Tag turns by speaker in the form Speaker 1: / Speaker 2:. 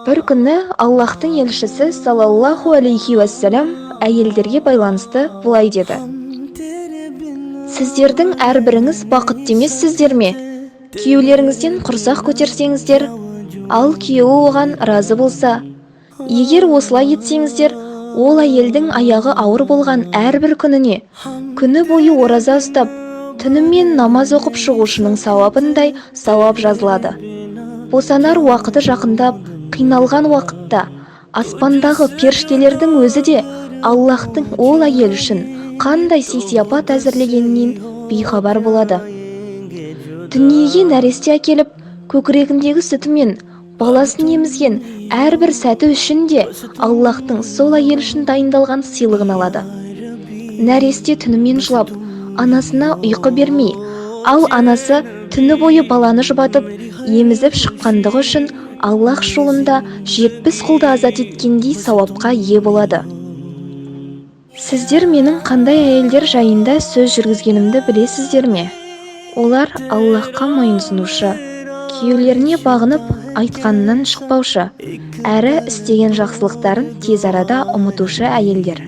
Speaker 1: Бір күні Аллаһтың елшісі саллаллаху алейхи уассалам әйелдерге байланысты былай деді: Сіздердің әрбіріңіз бақытты емессіздер ме? Күйеулеріңізден құрсақ көтерсеңіздер, ал күйеуі оған разы болса, егер осылай етсеңіздер, ол әйелдің аяғы ауыр болған әрбір күніне күні бойы ораза ұстап, түнімен намаз оқып шығушының сауабындай сауап жазылады. Босанар уақыты жақындап, қиналған уақытта аспандағы періштелердің өзі де Аллаһтың ол әйел үшін қандай сый-сияпат әзірлегенінен бейхабар болады. Дүниеге нәресте әкеліп, көкірегіндегі сүтімен баласын емізген әрбір сәті үшін де Аллаһтың сол әйел үшін дайындалған сыйлығын алады. Нәресте түнімен жылап, анасына ұйқы бермей, ал анасы түні бойы баланы жұбатып, емізіп шыққандығы үшін Аллаһ жолында 70 құлды азат еткендей сауапқа ие болады. Сіздер менің қандай әйелдер жайында сөз жүргізгенімді білесіздер ме? Олар Аллаһқа мойынсұнушы, күйеулеріне бағынып, айтқанынан шықпаушы, әрі істеген жақсылықтарын тез арада ұмытушы әйелдер.